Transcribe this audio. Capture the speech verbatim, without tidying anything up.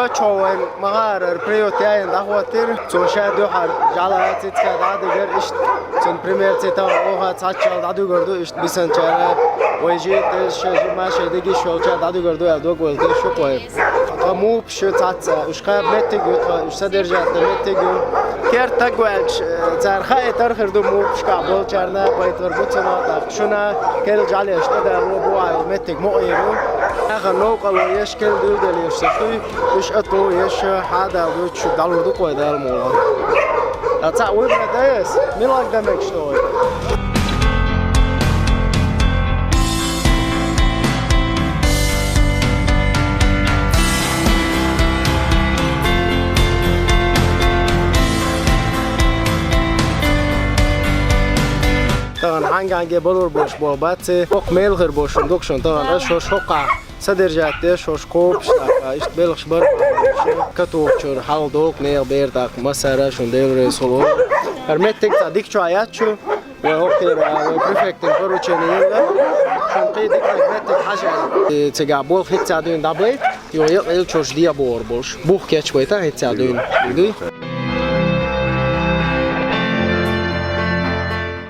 Чо вайн ма гӀарара приют яйна дӀахоттийра. Цо ша дуьхьал жӀала цицка дӀадигар, иштта цун пример цитам оха цхьаччал дӀадугар ду, иштта бисанчара вай жи, тез ша жи, ма шай дигиш йолча дӀадугар ду, аьл дог вал тез шукъой. Тха муп шу цаца, уж кхаба меттиг ю, тха уж содержать да меттиг ю. Керт таг ваьлча, цар хаьа тархир ду муп шка болчарна, байтвар буцана, так шуна, кел жӀалеш тӀада, во бу айл меттиг моӀир ю. Аха новкъа ло еш кел дуйдалеш са туй, уж ату еш хьада луч далур ду кой дал мола. А ца уйбра дайс, милаг дамек штой. Таган хьанганге балур бош бо баци, хок мелхер бошун дукшун таган аш шош хокка. Содержать деш шош копш, а, ишт белхш бар. Катух чур хьал долк нех бер так масара шун делре соло. Ар меттик та дик чу аят чу. Вай хоккер, а, вай префектин поручение елла. Шун кий дик меттик хажа. Э, цега бол хитца дуйн дабайт. Йо, ел, ел чош диабор болш. Бух кеч байта хитца дуйн. Дуй?